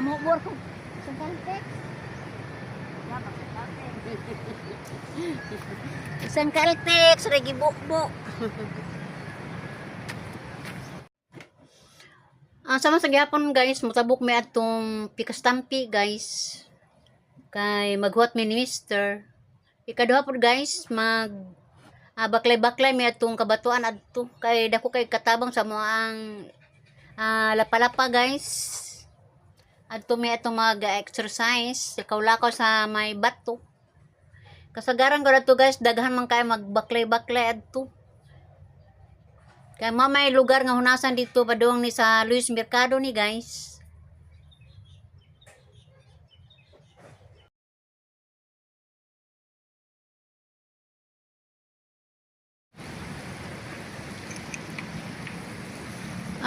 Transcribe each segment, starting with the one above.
Mubor ko. Sa Caltex. Isang Caltex, regi bukbo. Ah, sama sa gyapon, guys, mutabok mi atong pikastampi, guys. Kay maghuwat mi ni Mister. Ikaduha pod, guys, mag baklay-baklay mi atong kabatuan adto kay dako kay katabang sa moang lapalapa, guys. Adto mi atong mag-exercise, lakaw-lakaw sa may bato. Kasagaran ko adto, guys, daghan man kay magbaklay-baklay adto. Kay mamay lugar nga hunasan dito padung ni sa Luis Mercado ni, guys.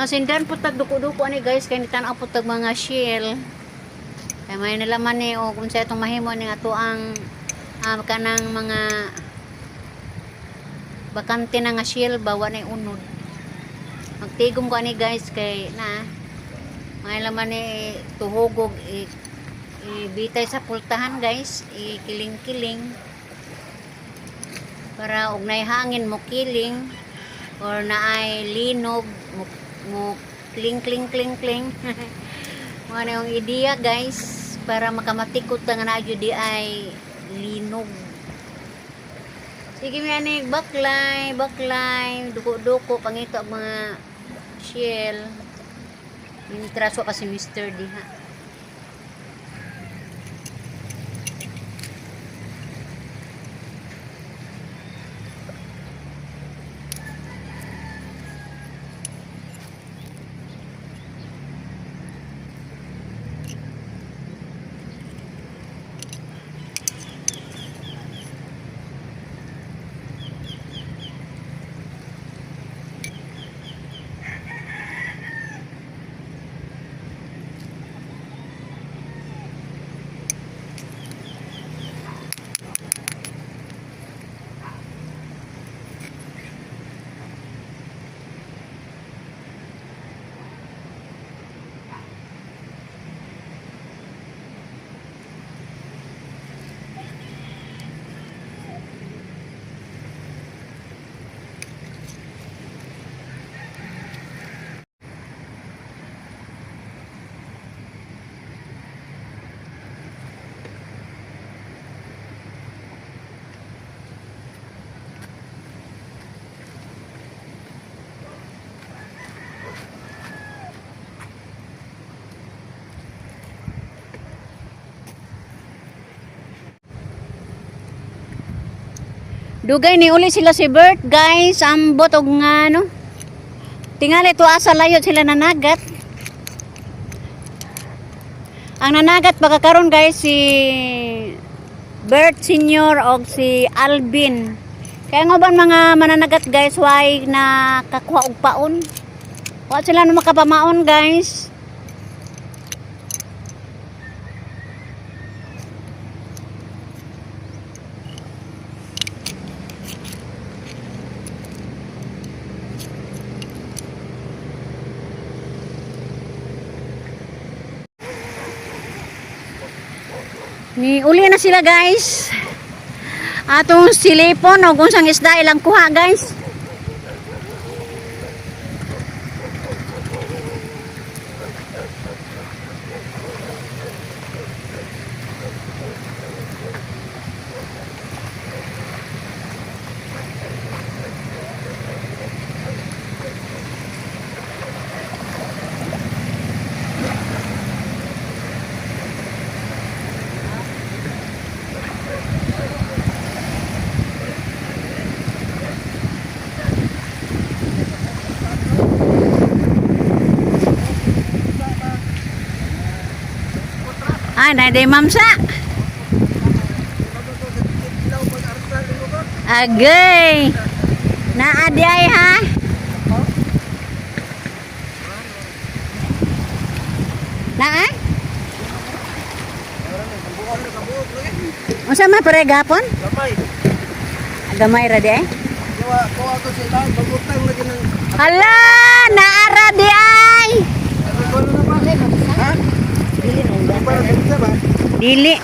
Sindan po tag duko-duko ani, guys, kay nitan-aw po tag mga shell. Kay may nalaman ni o kung sa itong mahimo ni ato ang kanang mga bakante na nga shell ba wa nay unod. Magtigom ko ani, guys, kay na may laman ni tuhugog ibitay sa pultahan, guys, ikiling-kiling para og nay hangin mo kiling or naay linog mo kling kling kling kling. Mga na yung ideya, guys, para makamatikot ta nga naa jud di ay linog. Sige mi ani baklay baklay, duko-duko, pangita og mga shell. Intraso pa si Mr. diha. Dugay ni uli sila si Bert, guys, ambot og nga no. Tingali to asa layo sila nanagat. Ang nanagat baka karon, guys, si Bert Senior og si Alvin. Kaya nga ba mga mananagat, guys, why na kakuha og paon? Wa sila no makapamaon, guys. Ni uli na sila, guys. Atong silipon og unsang isda ilang kuha, guys. Ay, na mamsa. Agay. Naa di ay ha. Naa? Unsa man pare gapon? Gamay. Gamay ra di ay. Kuha kuha ko sila bagutang lagi ng Hala, naara di ay. Ha? Para sa ba? Dili.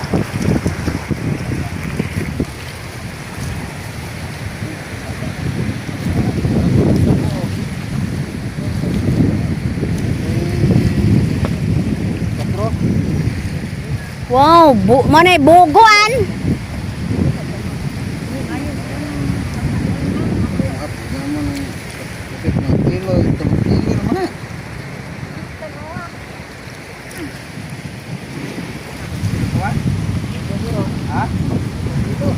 Katro. Wow, bu manay buguan. At naman ang kapit ng kilo, itong kilo naman eh. Ha? Dito.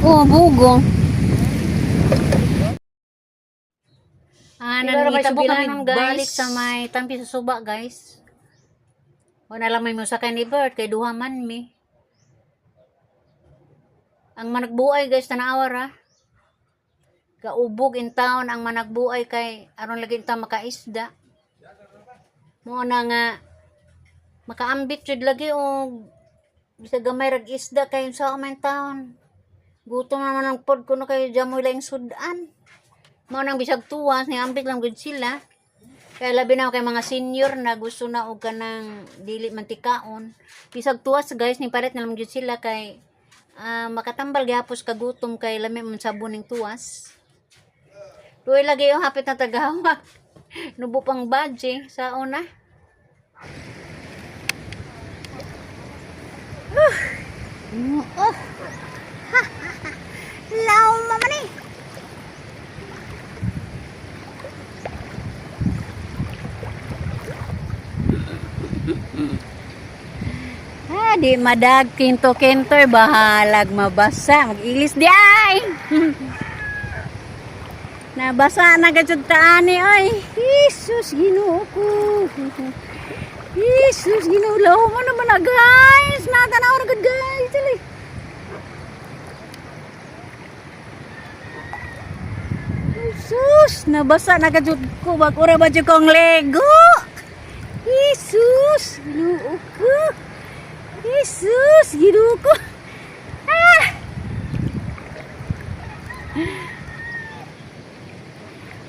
Oh, bugo. Ah, Pero may nangitabo kami sugilanon, guys. balik sa may tampi sa suba, guys. Wala lang may musakay ni Bert kay duha man mi. Ang managbuay, guys, tanawa ra. Kaubog in town ang managbuay kay aron lagi ta makaisda. Mo na nga makaambit jud lagi og bisag gamay rag isda kay sa man town. Gutom naman ang pod kuno kay jamoy laing sudan. Mao nang bisag tuwas ni ambit lang gud sila. Kaya labi na kay mga senior na gusto na og kanang dili man tikaon. Bisag tuwas, guys, ni palit na lang gud sila kay makatambal gihapos kagutom kay lami man sabon ning tuwas. Tuoy lagi yung hapit na tagahawak. Nubo pang badge sa una. Oh. Law mama ni. Ah, di madag kinto-kintoy bahalag mabasa, mag-ilis di ay. Nabasa na gajud taani ay. Jesus, Ginoo ko. Jesus, Ginoo, law mo naman na, guys. Natanaw na gud, guys. Dali. Jesus, nabasa na gajud ko. Bag ora ba jud kong lego? Jesus, Ginoo ko. Jesus, Ginoo ko. Ah!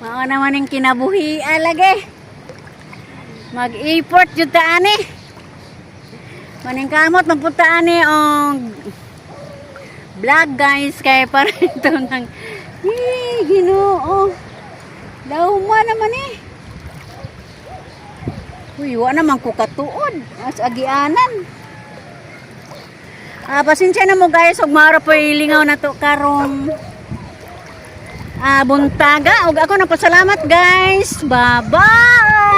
Mao naman ang kinabuhi lagi. Mag-import jud ta ani. Maning kamot magpunta ani og vlog, guys, kay para ito nang eh, Ginoo. Lauma naman eh. Uy, wa naman ko katuod. As agianan. Ah, pasensya na mo, guys, ug maara po lingaw na to karong buntaga. Ug ako nagpasalamat, guys. Bye-bye.